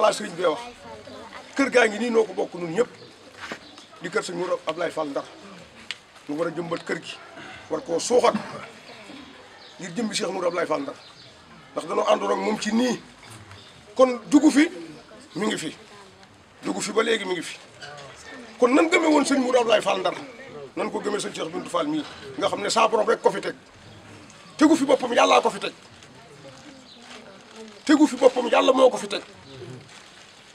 balaa sëriñ bee wax kër gaa ngi nii noo ko bokk nun ñëpp di kër sëñ Mourou Ablaye Fall Ndar ñu war a jëmbat kër gi war koo suuxat ngir jëmbi Cheikh Mourou Ablaye Fall Ndar ndax danoo àndoon ak moom ci nii kon jugu fi mi ngi fi jugu fi ba léegi mi ngi fi kon nan gëmee woon sëñ Mourou Ablaye Fall Ndar nan ko gëmee sëñ Cheikh Bintou Fall mii nga xam ne saa borom rek ko fi teg tegu fi boppam yàllaa ko fi teg tegu fi boppam yàlla moo ko fi teg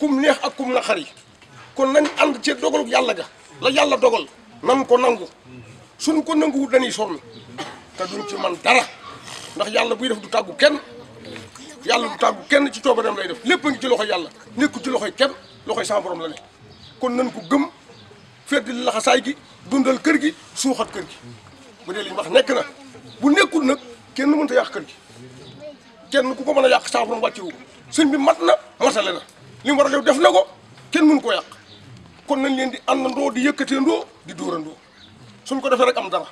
kum neex ak kum naqari kon nañ ànd ci dogalu yàlla ga la yàlla dogal nan ko nangu suñ ko nanguwul dañuy sonn te duñ ci man dara ndax yàlla buy def du tàggu kenn yàlla du tàggu kenn ci coobareem lay def lépp a ngi ci loxo yàlla nekkul ci loxoy kenn loxoy sa borom la ne kon nañ ko gëm feddi laxasaay gi dundal kër gi suuxat kër gi bu dee li ñu wax nekk na bu nekkul nag kenn mënta yàq kër gi kenn ku ko mën a yàq sa borom wàcce wu sëñ bi mat na matale na li mu war a def na ko kenn mënu ko yàq kon nañ leen di àndandoo di yëkkateendoo di dóorandoo suñ ko defee rek am dara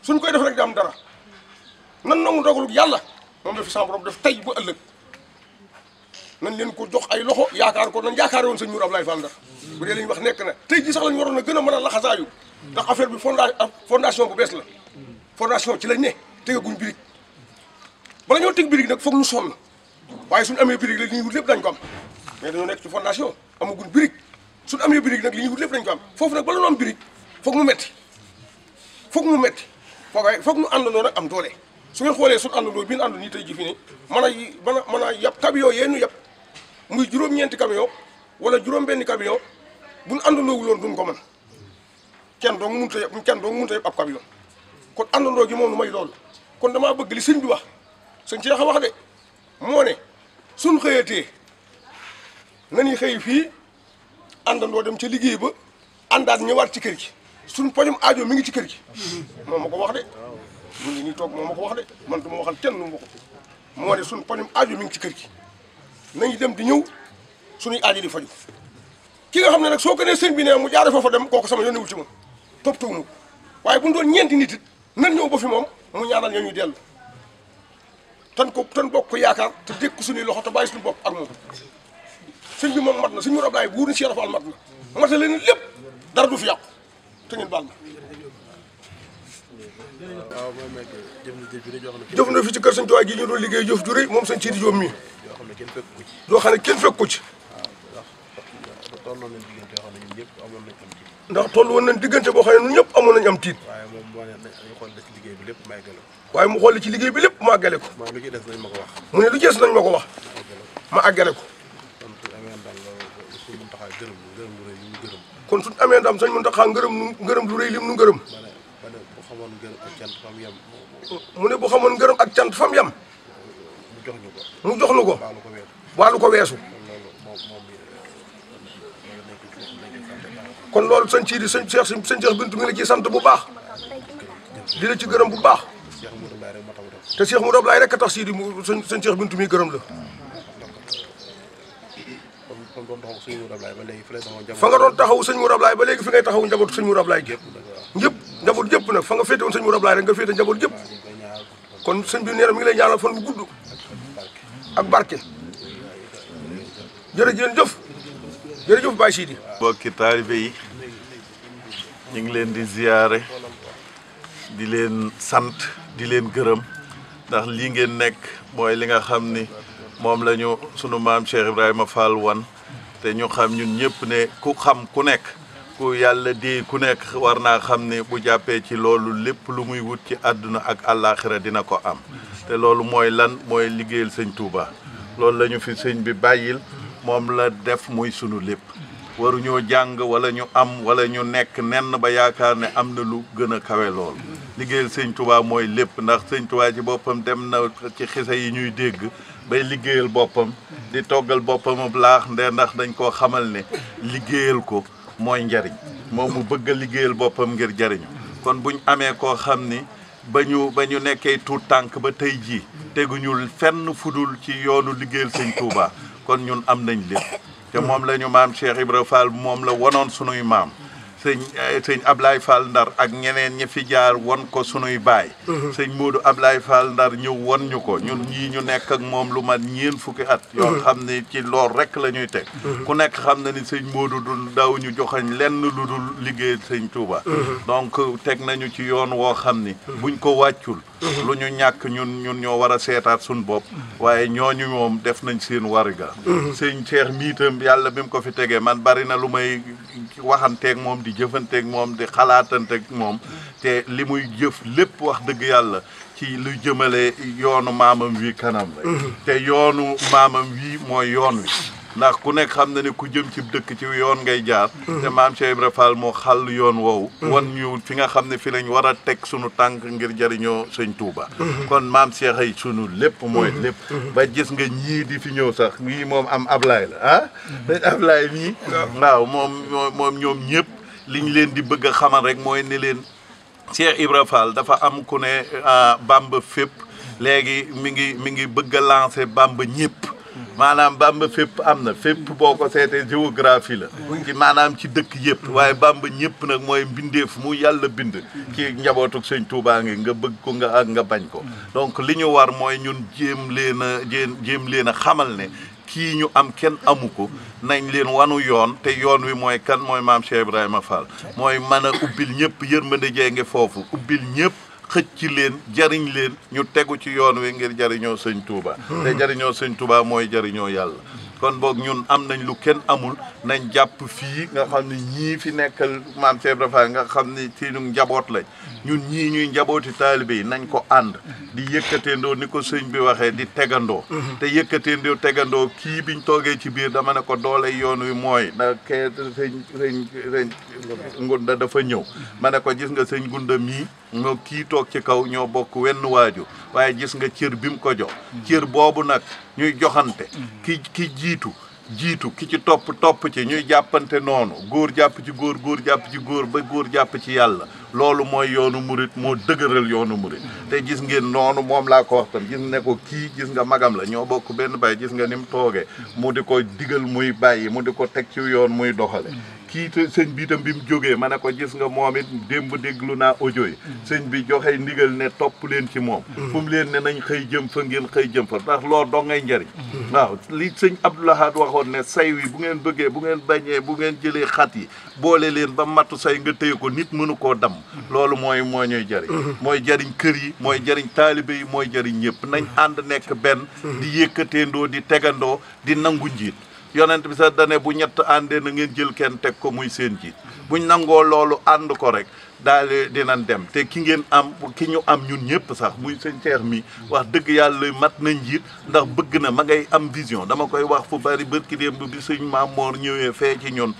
suñ koy def rek di am dara nan nangu dogalu yàlla moom la fi sa borom def tey ba ëllëg nañ leen ko jox ay loxo yaakaar ko nañ yaakaare woon sëñ Mourou Ablaye Fall Ndar bu dee li ñu wax nekk na tey jii sax lañu waroon a gën a mën a laxasaayu ndax affaire bi fondation bu bees la fondation ci lañ ne tegaguñ birig bala ñoo teg birig nag foog ñu sonn waaye suñu amee birig la li ñuy wut lépp dañ ko am mais dañoo nekk ci fondation amaguñ birig suñu amee birig nag li ñuy wut lépp dañ ko am foofu nag bala ñoo am birig foog mu metti foog ñu àndandoo nag am doole su ngeen xoolee suñu àndandoo bi ñu ànd nii tey ji fi ni mën a yab camion yee ñu yab muy juróom-ñeenti camion wala juróom-benni camion buñ àndandoo wuloon duñ ko mën kenn doo mënut a yab ab camion kon àndandoo gi moom nu may loolu kon damaa bëgg li sëñ bi wax sëñ Cheikh a wax de moo ne suñ xëyatee nañuy xëy fii àndandoo dem ca liggéey ba àndaat ñëwaat ci kër gi suñ pojum aajo mi ngi ci kër gi moom ma ko wax de ñu ngi nii toog moom ma ko wax de man du ma waxal kenn nu ma ko moo ne suñ pojum aajo mi ngi ci kër gi nañu dem di ñëw suñuy aajo di faju ki nga xam ne nag soo ko nee sëñ bi ne mu jaare foofa dem kooku sama yónnewul ci moom toppatoo mu waaye bu ñu doon ñeenti nit it nan ñëw ba fi moom mu ñaanal ñoo ñuy dellu tan bokk ko yaakaar te dékk suñuy loxo te bàyyi suñu bopp ak moom sëñ bi moom mat na sëñ Mourou Ablaye bu wóor na Cheikh Fall mat na mata leen lépp dara du fi yàqu te ngeen baal ma jëf na fi ci kër sëñ Tuubaa gi ñu doon liggéey jëf ju rëy moom sëñ Sidi Diop mii doo xam ne kenn fekk ko ci ndax toll woon nañ diggante boo xam ne ñun ñëpp amoon nañ am tiit waaye mu xool ci liggéey bi lépp ma àggale ko mu ne lu jees nañ ma ko wax ma àggale ko kon suñ amee ndam sañ Muntaxa ngërëm lu rëy lim nu ngërëm mu ne bu xamoon ngërëm ak cant fam yam mu jox nu ko waalu ko weesu kon loolu sëñ Sidi sëñ Cheikh Bintou mi ngi la ciy sant bu baax di la ci gërëm bu baax te Cheikh Mourou Ablaye rek a tax Sidi sëñ Cheikh Bintou mi gërëm la fa nga doon taxaw sëñ Mourou Ablaye ba léegi fi ngay taxaw njabootu sëñ Mourou Ablaye gépp ñëpp njaboot yëpp nag fa nga féete woon sëñ Mourou Ablaye rek nga féete njaboot yëpp kon sëñ bi nee na mi ngi lay ñaanal fan bu gudd ak barke jërëjëf Baye Sidi. mbokki taalibe yi ñu ngi leen di ziyaare di leen sant di leen gërëm ndax lii ngeen nekk mooy li nga xam ni moom la ñu sunu maam Cheikh Ibrahima Fall wan te ñu xam ñun ñëpp ne ku xam ku nekk ku yàlla dee ku nekk war naa xam ne bu jàppee ci loolu lépp lu muy wut ci àdduna ak àllaaxira dina ko am te loolu mooy lan mooy liggéeyal sëñ Touba loolu la ñu fi sëñ bi bàyyil moom la def muy sunu lépp waruñoo jàng wala ñu am wala ñu nekk nenn ba yaakaar ne am na lu gën a kawe lool liggéeyal sëñ Touba mooy lépp ndax sëñ Touba ci boppam dem na ci xisa yi ñuy dégg bay liggéeyal boppam di toggal boppam laax ndax dañ koo xamal ne liggéeyal ko mooy njariñ moom mu bëgg a liggéeyal boppam ngir jariñu kon buñ amee koo xam ni ba ñu nekkee tuut tànk ba tey jii teguñul fenn fudul ci yoonu liggéeyal sëñ Touba kon ñun am nañ lépp te moom la ñu maam Cheikh Ibra Fall moom la wonoon sunuy maam sëñ Ablaye Fall Ndar ak ñeneen ñi fi jaar won ko sunuy baay sëñ Modou Ablaye Fall Ndar ñëw won ñu ko ñun ñii ñu nekk ak moom lu mat ñeen fukki at yoo xam ne ci lool rek la ñuy teg ku nekk xam na ni sëñ Modou du daw ñu joxañ lenn lu dul liggéey sëñ Touba donc teg nañu ci yoon woo xam ni buñ ko wàccul lu ñu ñàkk ñun ñoo war a seetaat suñ bopp waaye ñooñu moom def nañ seen wariga sëñ Cheikh miitam yàlla bi mu ko fi tegee man bari na lu may waxanteeg moom di jëfanteeg moom di xalaatanteeg moom te li muy jëf lépp wax dëgg yàlla ci lu jëmale yoonu maamam wi kanam la te yoonu maamam wi mooy yoon wi ndax ku nekk xam na ne ku jëm ci dëkk ci yoon ngay jaar te maam Cheikh Ibra Fall moo xàll yoon woowu wan ñu fi nga xam ne fi lañ war a teg sunu tànk ngir jëriñoo sëñ Touba kon maam Cheikh ay sunu lépp mooy lépp ba gis nga ñii di fi ñëw sax ñii moom am Ablaye la ah dañ Ablaye ñii waaw moom ñoom ñëpp liñ leen di bëgg a xamal rek mooy ne leen Cheikh Ibra Fall dafa am ku ne Bamba fépp léegi mi ngi bëgg a lancer Bamba ñëpp maanaam Bamba fépp am na fépp boo ko seetee géographie la ci maanaam ci dëkk yëpp waaye Bamba ñëpp nag mooy mbindeef mu yàlla bind ci njabootu sëñ Touba ngi nga bëgg ko nga bañ ko donc li ñu war mooy ñun jéem leen a xamal ne kii ñu am kenn amu ko nañ leen wanu yoon te yoon wi mooy kan mooy maam Cheikh Ibrahima Fall mooy mën a ubbil ñëpp yërmande jee ngi foofu ubbil ñëpp xëcc leen jariñ leen ñu tegu ci yoon wi ngir jariñoo sëñ Touba te jariñoo sëñ Touba mooy jariñoo yàlla kon boog ñun am nañ lu kenn amul nañ jàpp fii nga xam ne ñii fi nekkal maam Cheikh Ibra Fall nga xam ne ci ñu njaboot lañ ñun ñii ñuy njabooti taalibe yi nañ ko ànd di yëkkateendoo ni ko sëñ bi waxee di tegandoo te yëkkateendoo tegandoo kii biñ toogee ci biir dama ne ko doole yoon wi mooy da kee sëñ Ngunda dafa ñëw ma ne ko gis nga sëñ Ngunda mii ñoo kii toog ci kaw ñoo bokk wenn waaju waaye gis nga cër bi mu ko jox cër boobu nag ñuy joxante ki jiitu ki ci topp ci ñuy jàppante noonu góor jàpp ci góor jàpp ci góor ba góor jàpp ci yàlla loolu mooy yoonu murit moo dëgëral yoonu murit te gis ngeen noonu moom laa ko wax tam gis ne ko kii gis nga magam la ñoo bokk benn bay gis nga ni mu toogee mu di ko digal muy bàyyi mu di ko teg ci yoon muy doxale kii te sëñ bi itam bi mu jógee ma ne ko gis nga moom it démb déglu naa audio yi sëñ bi joxe ndigal ne topp leen ci moom fu mu leen ne nañ xëy jëm fa ngeen xëy jëm fa ndax loolu doo ngay njëriñ waaw li sëñ Abdou Lahad waxoon ne say wi bu ngeen bëggee bu ngeen bañee bu ngeen jëlee xat yi boole leen ba matu say nga téye ko nit mënu koo damm loolu mooy ñuy jëriñ mooy jëriñ kër yi mooy jëriñ taalibe yi mooy jëriñ ñëpp nañ ànd nekk benn di yëkkateendoo di tegandoo di nangu njiit yonent bi sax dane bu ñett àndee na ngeen jël kenn teg ko muy seen jiit buñ nangoo loolu ànd ko rek daal dinañ dem te ki ngeen am ki ñu am ñun ñëpp sax muy sëñ Cheikh mi wax dëgg yàlla mat na njiit ndax bëgg na ma ngay am vision dama koy wax fu bari bërki démb bi sëñ Mamoor ñëwee fee ci ñun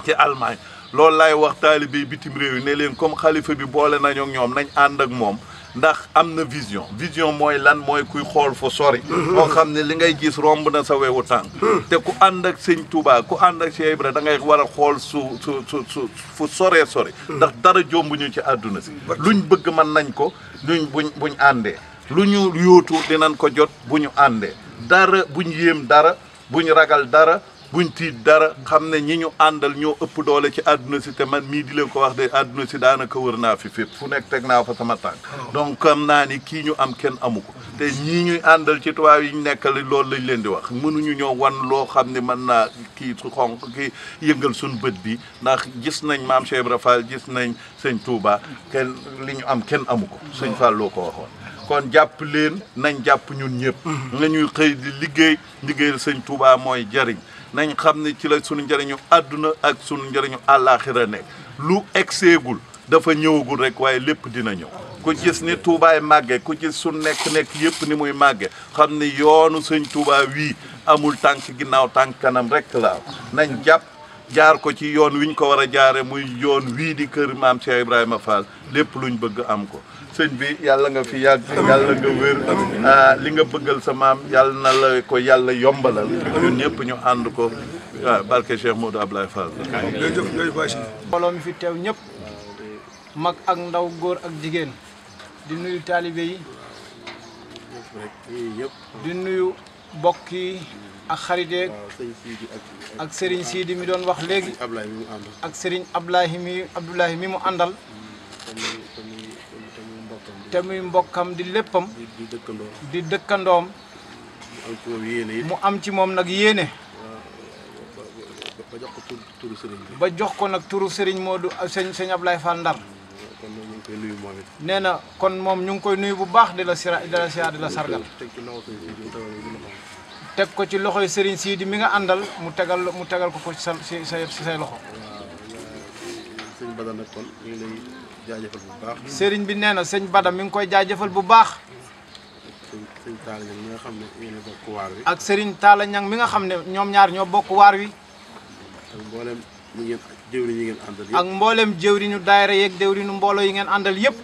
ci Allemagne loolu laay wax taalibe bitim réew yi ne leen comme xalifa bi boole nañu ak ñoom nañ ànd ak moom ndax am na vision mooy lan mooy kuy xool fu sori moo xam ne li ngay gis romb na sa wewu tànk te ku ànd ak sëñ Touba ku ànd ak Cheikh Ibra da ngay war a xool fu soree sori ndax dara jombuñu ci àdduna si luñ bëgg mën nañ ko buñ àndee lu ñu yóotu dinañ ko jot bu ñu àndee dara buñ yéem dara buñ ragal dara buñ tiit dara xam ne ñi ñu àndal ñoo ëpp doole ci àdduna si te man mii di leen ko wax de àdduna si daanaka wër naa fi fépp fu nekk teg naa fa sama tànk donc xam naa ni kii ñu am kenn amu ko te ñii ñuy àndal ci tubaab yi ñu nekkal loolu lañ leen di wax mënuñu ñoo wan loo xam ne mën naa kii su xonq kii yëngal suñu bët bi ndax gis nañ maam Cheikh Ibra Fall gis nañ sëñ Touba kenn li ñu am kenn amu ko sëñ Fall loo ko waxoon kon jàpp leen nañ jàpp ñun ñëpp nañuy xëy di liggéeyal sëñ Touba mooy jariñ nañ xam ne ci la sunu njëriñu àdduna ak sunu njëriñu àllaaxira nekk lu egseegul dafa ñëwagul rek waaye lépp dina ñëw ku gis ni Toubaay màgge ku gis su nekk yëpp ni muy màgge xam ni yoonu sëñ Touba wii amul tànk ginnaaw tànk kanam rek laaw nañ jàpp jaar ko ci yoon wiñ ko war a jaare muy yoon wii di kër maam Cheikh Ibrahima Fall lépp luñ bëgg am ko sëñ bi yàlla nga fi yàgg yàlla nga wér li nga bëggal sa maam yàlla na la ko yàlla yombalal ñun ñëpp ñu ànd ko waaw barke Cheikh Modou Ablaye Fall. mbooloo mi fi teew ñëpp mag ak ndaw góor ak jigéen di nuyu taalibe yi di nuyu bokk yi ak xarit yeeg ak Serigne Sidi mi doon wax léegi ak Serigne Abdoulahi mi mu àndal te muy mbokkam di léppam di dëkkandoom mu am ci moom nag yéene ba jox ko nag turu Serigne Modou sëñ Ablaye Fall Ndar nee na kon moom ñu ngi koy nuyu bu baax di la siyaar di la sargal teg ko ci loxoy Serigne Sidi mi nga àndal mu tegal ko ci say loxo. sëñ Bada nag kon ñu ngi lay jaajëfal bu baax. Serigne bi nee na sëñ Bada mi ngi koy jaajëfal bu baax. sëñ Talla Niang mi nga xam ne yéen a bokk waar wi. ak Serigne Talla Niang mi nga xam ne ñoom ñaar ñoo bokk waar wi. ak mboolem jëwriñ yi ngeen àndal yëpp. ak mboolem jëwriñu daayira yeeg jëwriñu mbooloo yi ngeen àndal yëpp.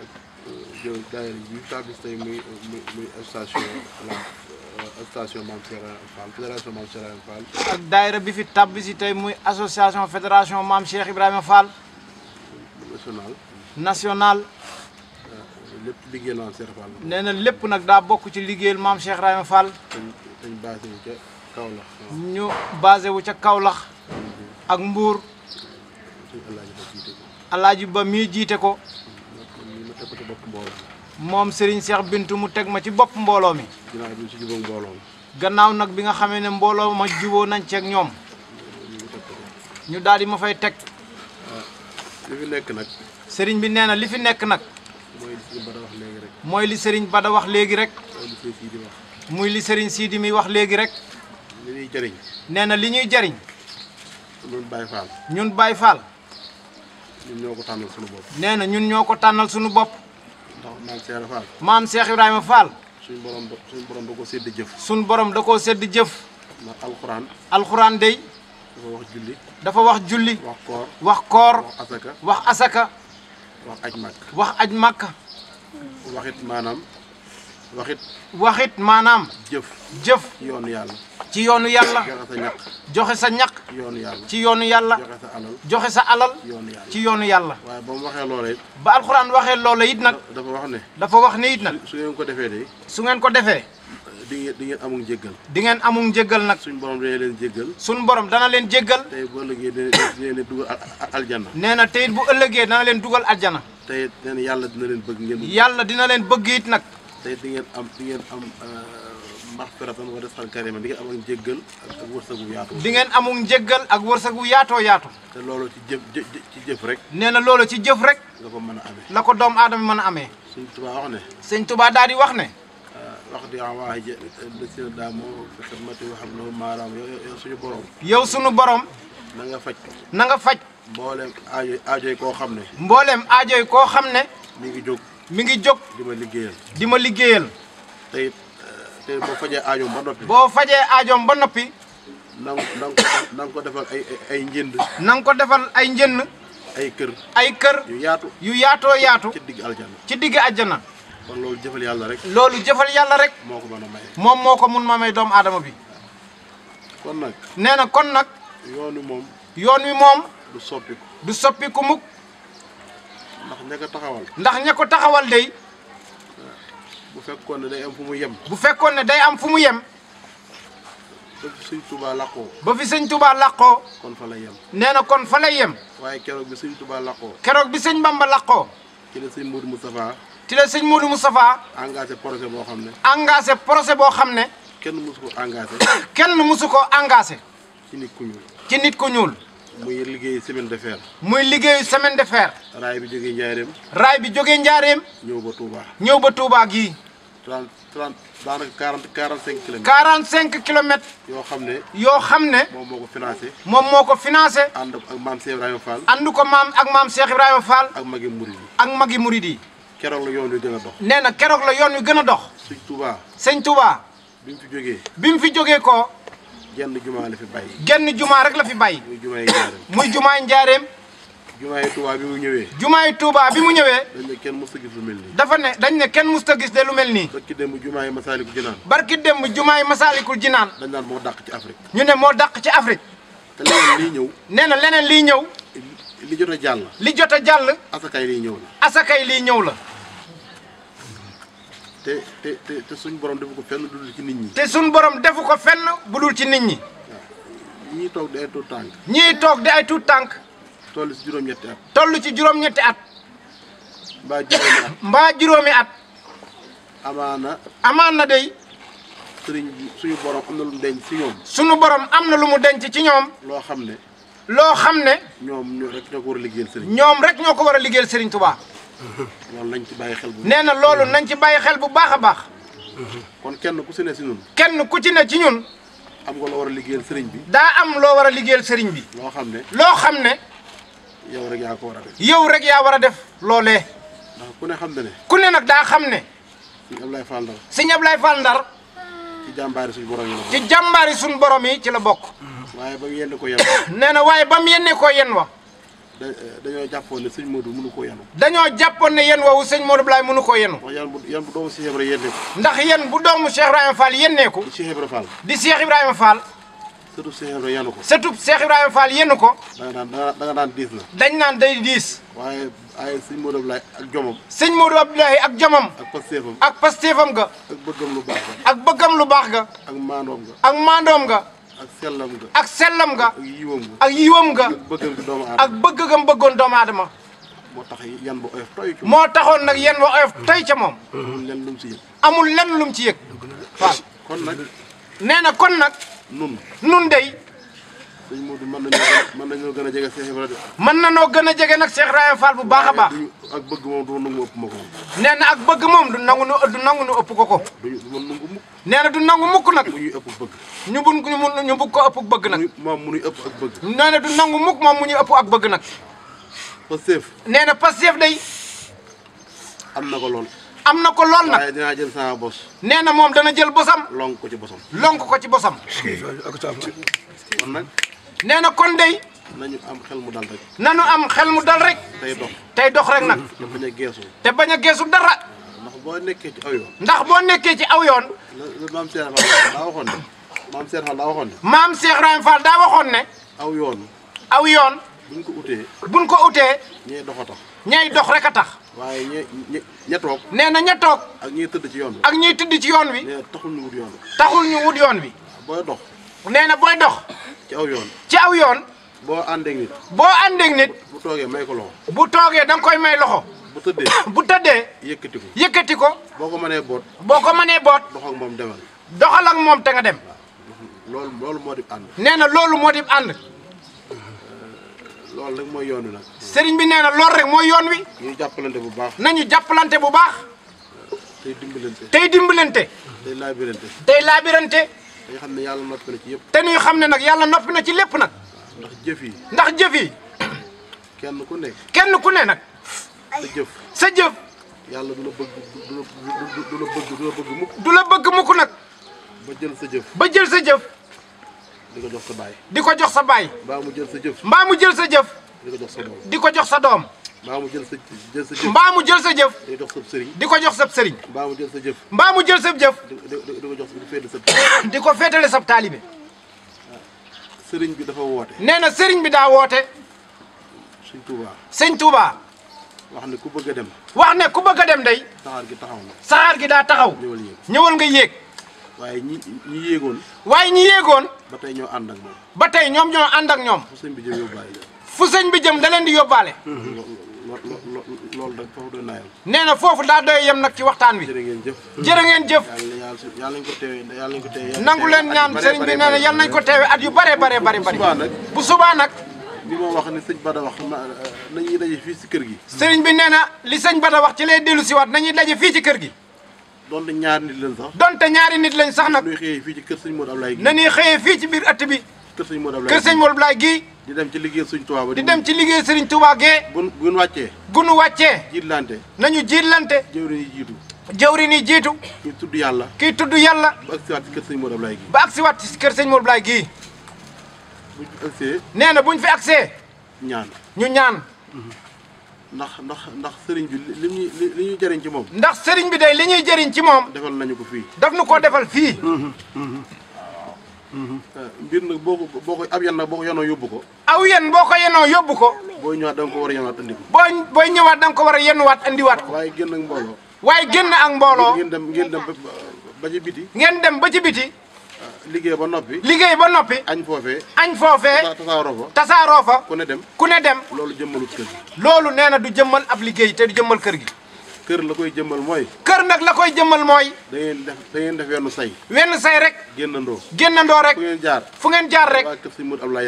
ak daayira bi tabis tey muy association Mame Cheikh Ibrahima Fall fédération Mame Cheikh Ibrahima Fall. ak daayira bi fi tabisi tey muy association fédération Mame Cheikh Ibrahima Fall. national. lépp liggéeyal Mame Cheikh Fall. nee na lépp nag daa bokk ci liggéeyal Mame Cheikh Ibrahima Fall. dañ basé wu ca Kaolack. ñu basé wu ca Kaolack. ak Mbour. Alaaji Ba mii jiite ko. moom Serigne Cheikh Bintou mu teg ma ci bopp mbooloo mi. gannaaw nag bi nga xamee ne mbooloo ma juboo nañ ceeg ñoom. ñu daal di ma fay teg. li fi nekk nag. Serigne bi nee na li fi nekk nag. mooy li Serigne Bada wax léegi rek. mooy li Serigne Bada wax léegi rek. muy li Serigne Sidi mi wax léegi rek. li ñuy jëriñ. nee na li ñuy jëriñ. ñun Baye Fall. ñun Baye Fall. ñun ñoo ko tànnal suñu bopp. nee na ñun ñoo ko tànnal suñu bopp. ndax Mame Cheikh Ibrahima Fall. Mame Cheikh Ibrahima Fall. suñu borom da koo sédd jëf. suñu borom da koo sédd jëf. ndax alxuraan. alxuraan dey. dafa wax julli. dafa wax julli. wax koor. wax koor. wax asaka. wax asaka. wax aj màkk. wax aj màkk. waxit maanaam. waxit maanaam. jëf. jëf. ci yoonu yàlla. ci yoonu yàlla. joxe sa ñaq. joxe sa ñaq. ci yoonu yàlla. ci yoonu yàlla. joxe sa alal. joxe sa alal. yoonu yàlla. ci yoonu yàlla. waaye ba mu waxee loola it. ba alxuraan waxee loola it nag. dafa wax ne. dafa wax ne it nag. su ngeen ko defee de. su ngeen ko defee. di ngeen amul njéggal. di ngeen amul njéggal nag. suñu borom dana leen jéggal. suñu borom dana leen jéggal. tey bu ëllëgee dina leen dugal aljanna. nee na tey bu ëllëgee dana leen dugal aljana. tey nee na yàlla dina leen bëgg ngeen. yàlla dina leen bëgg it nag. tey di ngeen am maxfiratan wa rizqan kariman di ngeen am ak njéggal ak wërsëgu yaatu. di ngeen amul njéggal ak wërsëgu yaatoo yaatu. te loolu ci jëf rek. nee na loolu ci jëf rek. la ko mën a amee. la ko doomu aadama mën a amee. Sëñ Tuubaa wax ne. Sëñ Tuubaa daal di wax ne. wax di waaye jë daa moo xidmati wa hablahu maaraam yow suñu borom. yow suñu borom. na nga faj. na nga faj. mboolem aajoy koo xam ne. mboolem aajoy koo xam ne. mi ngi jóg. mi ngi jóg. di ma liggéeyal. di ma liggéeyal. te boo fajee aajoom ba noppi. boo fajee aajoom ba noppi. na nga ko defal ay njënd. na nga ko defal ay njënd. ay kër. ay kër. yu yaatu. yu yaatoo yaatu. ci digg aljana. ci digg aljana. kon loolu jëfal yàlla rek. loolu jëfal yàlla rek. moo ko mën a maye. moom moo ko mun ma may doomu aadama bi. kon nag. nee na kon nag. yoon wi moom. yoon wi moom. du soppiku. du soppiku mukk. ndax ña ko taxawal. ndax ña ko taxawal day. bu fekkoon ne day am fu mu yem. bu fekkoon ne day am fu mu yem. ba fi sëñ Touba laqoo. ba fi sëñ Touba laqoo. kon fa lay yem. nee na kon fa lay yem. waaye keroog bi sëñ Touba laqoo. keroog bi sëñ Bamba laqoo. ci la sëñ Modou Moustapha. ci la sëñ Modou Moustapha. engagé projet boo xam ne. engagé projet boo xam ne. kenn mësu ko engagé. kenn mësu ko engagé. ci nit ku ñuul. ci nit ku ñuul. muy liggéeyu semaine de fer. muy liggéeyu semaine de fer. raay bi jógee Njaareem. raay bi jógee Njaareem. ñëw ba Touba. ñëw ba Touba gii. 30 daanaka 45 kilomètres. 45 kilomètres. yoo xam ne. yoo xam ne. moom moo ko financé. moom moo ko financé. ànd ak maam Cheikh Ibrahima Fall. ànd ko maam Cheikh Ibrahima Fall. ak magi murid yi. ak magi murid yi. keroog la yoon wi gën a dox. nee na keroog la yoon wi gën a dox. sëñ Touba. sëñ Touba. bi mu fi jógee. bi mu fi jógee ko. genn jumaa la fi bàyyi. genn jumaa rek la fi bàyyi. muy jumaa yi Njaareem. muy jumaay Njaareem. jumaa yi Touba bi mu ñëwee. jumaay Touba bi mu ñëwee. dañ ne kenn mës a gis lu mel nii. dafa ne dañ ne kenn mës a gis de lu mel nii. barki démb jumaa yi Masaalikul Jinaan. barki démb jumaay Masaalikul Jinaan. dañ naan moo dàq ci Afrique. ñu ne moo dàq ci Afrique. te leneen lii ñëw. nee na leneen lii ñëw. li jot a jàll. li jot a jàll. asakay lii ñëw la. asakay lii ñëw la. te suñ borom defu ko fenn dudul ci nit ñi. te suñ borom defu ko fenn bu dul ci nit ñi. ñii toog di ay tuut tànk. ñii toog di ay tuut tànk. toll ci juróom-ñetti at. toll ci juróom-ñetti at. mbaa juróomi at. mbaa juróomi at. amaan na day. sëriñ bi suñu borom am na lu mu denc ci ñoom. suñu borom am na lu mu denc ci ñoom. loo xam ne. ñoom rek ñoo ko war a liggéeyal sëriñ. ñoom rek ñoo ko war a liggéeyal sëriñ Touba. loolu nañ ci bàyyi xel bu. nee na loolu nañ ci bàyyi xel bu baax a baax. kon kenn ku ci ne ci ñun. kenn ku ci ne ci ñun. am nga loo war a liggéeyal sëriñ bi. daa am loo war a liggéeyal sëriñ bi. loo xam ne. yow rek yaa ko war a def. yow rek yaa war a def loolee. ndax ku ne xam ne. ku ne nag daa xam ne. sëñ Ablaye Fall Ndar. sëñ Ablaye Fall Ndar. ci jàmbaari suñu borom yi la. ci jàmbaari suñu borom yi ci la bokk. waaye ba mu yenn ko yen. nee na waaye ba mu yennee ko yen wa. dañoo jàppoon ne sëñ Modou mënu koo yenu. dañoo jàppoon ne yen woowu sëñ Modou Ablaye mënu koo yenu. yan bu doomu Cheikh Ibrahima yenneeku. ndax yen bu doomu Cheikh Ibrahima Fall yenneeku. di Cheikh Ibrahima Fall. di Cheikh Ibrahima Fall. sëtub Cheikh Ibrahima yenu ko. sëtub Cheikh Ibrahima Fall yenu ko. da nga naan diis na. dañ naan day diis. waaye sëñ Modou Ablaye ak jomam. sëñ Modou Ablaye ak jomam. ak pasteefam. ak pasteefam ga. ak bëggam lu baax ga. ak bëggam lu baax ga. ak maandoom ga. ak maandoom ga. ak sellam ga. ak sellam ga. ak yiwam ga. ak yiwam ga. ak bëggam gi doomu aadama. ak bëgg gam bëggoon doomu aadama. moo tax yan ba oyof toy. moo taxoon nag yan ba oyof toy ca moom. amul lenn lu mu ci yëg. amul lenn lu mu ci yëg. waaw kon nag. nee na kon nag. nun dey. sëñ Modou mën nañoo gën a jege Cheikh Ibrahima. mën nañoo gën a jege nag Cheikh Ibrahima Fall bu baax a baax. ak bëgg moom du nangu ëpp ma ko. nee na ak bëgg moom du nangu nu ëpp ko ko. du nangu mukk. nee na du nangu mukk nag. mu ñuy ëpp bëgg. ñu bugg ko ëpp bëgg nag. moom mu ñuy ëpp ak bëgg. nee na du nangu mukk moom mu ñuy ëpp ak bëgg nag. Pastef. nee na Pastef day. am na ko lool. am na ko lool nag. waaye dinaa jël sama bos. nee na moom dana jël bosam. lonk ko ci bosam. lonk ko ci bosam. kon nag. nee na kon dey. nañu am xel mu dal rek. nanu am xel mu dal rek. tey dox rek nag. te bañ a geesu. te bañ a geesu dara. ndax boo nekkee ci aw yoon. ndax boo nekkee ci aw yoon. maam Cheikh Fall daa waxoon ne. maam Cheikh Ibrahima Fall daa waxoon ne. aw yoon. aw yoon. buñ ko utee. ñee dox a tax. ñay dox rek a tax. waaye ña toog. nee na ña toog. ak ñiy tëdd ci yoon wi. ak ñiy tëdd ci yoon wi. nee taxul ñu wut yoon wi. taxul ñu wut yoon wi. booy dox. nee na booy dox. ci aw yoon. ci aw yoon. boo àndeeg nit. boo àndeeg nit. bu toogee may ko loxo. bu toogee da nga koy may loxo. bu tëddee. bu tëddee. yëkkati ko. yëkkati ko. boo ko mënee boot. boo ko mënee boot. dox ak moom demal. doxal ak moom te nga dem. loolu moo di ànd. nee na loolu moo di ànd. loolu rek mooy yoon wi nag. sëriñ bi nee na loolu rek mooy yoon wi. ñu jàppalante bu baax. nañu jàppalante bu baax. tey dimbalante. tey dimbalante. tey laabirante. tey laabirante. dañu xam ne yàlla noppi na ci yëpp. te ñuy xam ne nag yàlla noppi na ci lépp nag. ndax jëf yi. ndax jëf yi. kenn ku nekk. kenn ku ne nag. sa jëf. sa jëf. yàlla du la bëgg mukk. du la bëgg mukk nag. ba jël sa jëf. ba jël sa jëf. di ko jox sa baay. di ko jox sa baay. mbaa mu jël sa jëf. mbaa mu jël sa jëf. di ko jox sa doom. di ko jox sa doom. mbaa mu jël sa jëf. mbaa mu jël sa jëf. di ko jox sa sëriñ. di ko jox sa sëriñ. mbaa mu jël sa jëf. mbaa mu jël sa jëf. di ko jox di féete sa. di ko féetale sa taalibe. sëriñ bi dafa woote. nee na sëriñ bi daa woote. sëñ Touba. sëñ Touba. wax ne ku bëgg a dem. wax ne ku bëgg a dem day. saxaar gi taxaw na. saxaar gi daa taxaw. ñëwal yéeg. ñëwal nga yéeg. waaye ñi yéegoon. waaye ñi yéegoon. ba tey ñoo ànd ak moom. ba tey ñoom ñoo ànd ak ñoom. fu sëñ bi jëm yóbbaale. fu sëñ bi jëm da leen di yóbbaale. loolu nag foofu doy naa yem. nee na foofu daa doy yem nag ci waxtaan wi. jërë ngeen jëf. jërë ngeen jëf. yàlla nañ ko teewee. nangu leen ñaan sëriñ bi nee na yal nañ ko teewee at yu bare bare bari bari. bu subaa nag. li ma wax ni sëñ Bada wax nañuy daje fii ci kër gi. sëriñ bi nee na li sëñ Bada wax ci lay dellu si waat nañuy daje fii ci kër gi. donte ñaari nit lañ sax. donte ñaari nit lañ sax nag. ñuy xëyee fii ci kër sëñ Modou Ablaye gi. na ñuy xëyee fii ci biir ëtt bi. kër sëñ Modou Ablaye kër sëñ Modou Ablaye gii. di dem ci liggéey sëñ Touba ba di dem ci liggéey sëriñ Touba gee. bu ñu wàccee. bu nu wàccee. jiitlante. nañu jiitlante. jëwriñ yi jiitu. jëwriñ yi jiitu. kii tudd yàlla. kii tudd yàlla. ba agsiwaat ci kër sëñ Modou Ablaye gi. ba agsiwaat ci kër sëñ Modou Ablaye gii. buñ fi agsee. nee na buñ fi agsee. ñaan. ñu ñaan. ndax sëriñ bi li ñuy jëriñ ci moom. ndax sëriñ bi day li ñuy jëriñ ci moom. defal nañu ko fii. daf nu ko defal fii. mbir nag boo ko ab yan nag boo ko yanoo yóbbu ko. aw yen boo ko yenoo yóbbu ko. booy ñëwaat da nga ko war a yenuwaat andi ko. booy ñëwaat da nga ko war a yenuwaat andiwaat ko. waaye génn ak mbooloo. waaye génn ak mbooloo. ngeen dem ba ci biti. ngeen dem ba ci biti. liggéey ba noppi. liggéey ba noppi. añ foofee. añ foofee. tasaaroo fa. ku ne dem. loolu jëmmalut kër gi. loolu nee na du jëmmal ab liggéey te du jëmmal kër gi. kër la koy jëmmal mooy. kër nag la koy jëmmal mooy. da ngeen def wenn say. wenn say rek. génnandoo rek. fu ngeen jaar rek.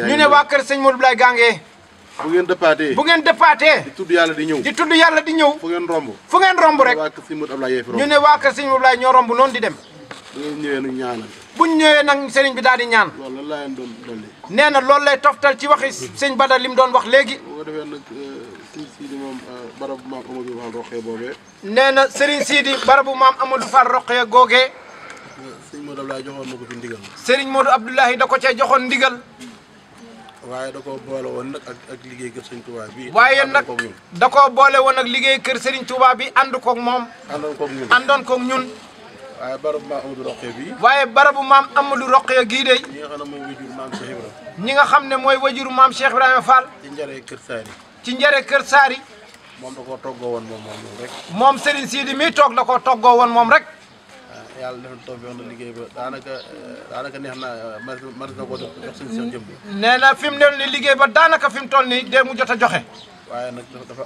ñu ne waa kër sëñ Modou Abdoulaye Gange. bu ngeen dëppaatee. di tudd yàlla di ñëw. fu ngeen romb rek. ñu ne waa kër sëñ Modou Abdoulaye ñoo romb noonu di dem. bu ngeen ñëwee nag ñaanal. buñ ñëwee nag sëriñ bi daal di ñaan. loolu laa leen doon dolli. nee na loolu lay toftal ci waxi sëñ Bada li mu doon wax léegi. boo defee nag sëñ Sidi moom barabu maam Amadou Fall Roqee boobee. nee na sëriñ Sidi barabu maam Amadou Fall Roqee googee. sëñ Modou Abdoulaye joxoon na ko ci ndigal. sëriñ Modou Abdoulaye da ko cee joxoon ndigal. waaye da koo boole woon nag ak liggéey kër sëriñ Touba bi. waaye nag da koo boole woon ak liggéey kër sëriñ Touba bi ànd koog moom. àndoon koog ñun. waaye barabu maam Amadou Roqee bii. waaye barabu maam Amadou Roqee gii de. ñi nga xam ne mooy wajuru maam Cheikh Ibrahima Fall. ci njare kër Saari. ci njare kër Saari. moom da koo toggoo woon moom rek. moom Serigne Sidi mii toog da koo toggoo woon moom rek. yàlla def na toog na liggéey ba daanaka neex na mën na ko jox suñu seen jëmb. nee na fi mu ne nii liggéey ba daanaka fi mu toll nii dee mu jot a joxe. waaye nag dafa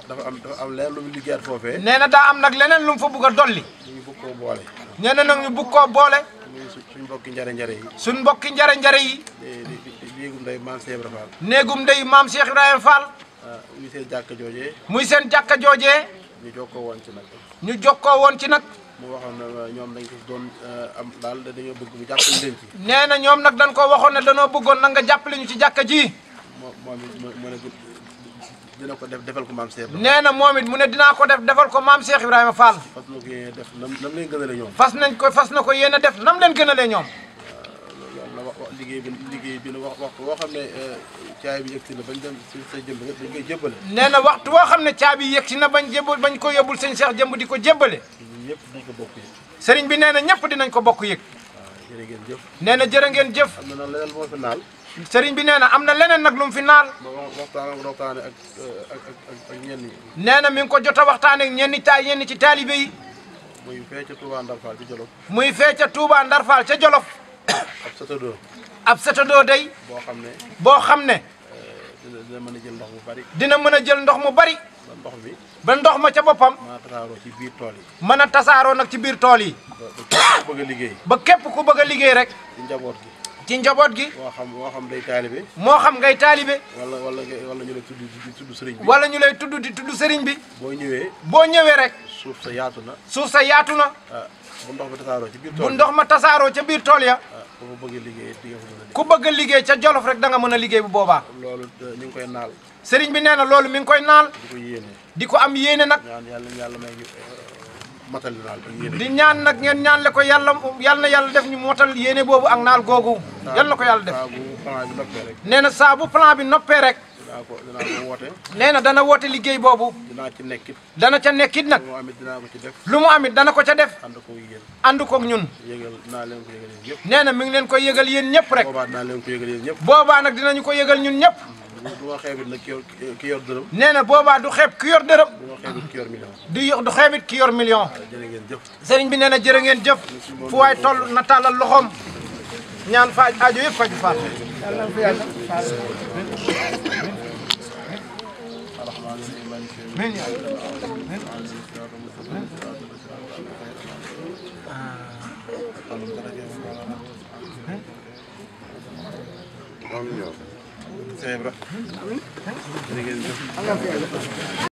am leneen lu mu liggéeyaat foofee. nee na daa am nag leneen lu mu fa bugg a dolli. ñu bëgg koo boole. nee na nag ñu bëgg koo boole. suñ mbokki njare yi. suñ mbokki njare yi. néegum ndey maam Cheikh Ibrahima Fall. néegum ndey maam Cheikh Ibrahima Fall. muy seen jàkka joojee. muy seen jàkka joojee. ñu jokkoo woon ci nag. mu waxoon ne ñoom dañ ko doon am daal dañoo bëgg mu jàppale leen ci. nee na ñoom nag dañ ko waxoon ne danoo bëggoon nag nga jàppale ñu ci jàkka ji. moom it mu ne dina ko defal ko maam Cheikh Ibrahima. nee na moom it mu ne dinaa ko defal ko maam Cheikh Ibrahima Fall. fas na ko yéene def nam leen gënalee ñoom. fas na ko yéene def nam leen gënalee ñoom. liggéey bi waxtu woo xam ne caabi bi yegsi na bañ dem sa jëmb dañ koy jébbale. nee na waxtu woo xam ne caabi yegsi na bañ ko yóbbul sëñ Cheikh jëmb di ko jébbale. ñëpp dañ ko bokk yëg. sëriñ bi nee na ñëpp dinañ ko bokk yëg. waaw jërë ngeen jëf. nee na jërë ngeen jëf. am na nag leneen moo fi naal. sëriñ bi nee na am na leneen nag lu mu fi naal. waxtaane ak ñenn ñi. nee na mi ngi ko jot a waxtaane ak ñenn ci taalibe yi. muy fee ca Touba Ndar Fall ca Jolof. muy fee ca Touba Ndar Fall ca Jolof. ab satadoo day. boo xam ne. dina mën a jël ndox mu bari. dina mën a jël ndox mu bari. ba ndox ma ca boppam. mën a tasaaroo ci biir tool yi. mën a tasaaroo nag ci biir tool yi. ba képp ku bëgg a liggéey rek. ci njaboot gi. moo xam day taalibe. moo xam ngay taalibe. wala ñu lay tudd sëriñ bi. wala ñu lay tudd sëriñ bi. boo ñëwee rek. suuf sa yaatu na. bu ndox ma tasaaroo ci biir tool bu ndox ma tasaaroo ca biir tool ya. ku bëgg a liggéey ca Jolof rek da nga mën a liggéey bu boobaa. loolu ñu ngi koy naal. sëriñ bi nee na loolu mi ngi koy naal. di ko am yéene nag. yàlla may matal naal di ñaan nag ngeen ñaanle ko yàlla na yàlla def ñu motal yéene boobu ak naal googu. yal na ko yàlla def. nee na saa bu plan bi noppee rek. dinaa ko woote. nee na dana woote liggéey boobu. dana ca nekkit nag. lu mu amit dana ko ca def. ànd koog ñun. nee na mi ngi leen koy yëgal yéen ñëpp rek. boobaa nag dinañu ko yëgal ñun ñëpp. du ma xeebit nag ki yor dërëm. nee na boobaa du xeeb ki yor dërëm. du ma xeebit ki yor million. du xeebit ki yor million. jërë ngeen jëf. sëriñ bi nee na jërë ngeen jëf. fu waay toll na tàllal loxoom. ñaan faaj aajo yëpp faju faat. yàlla fi yàlla. Seebra.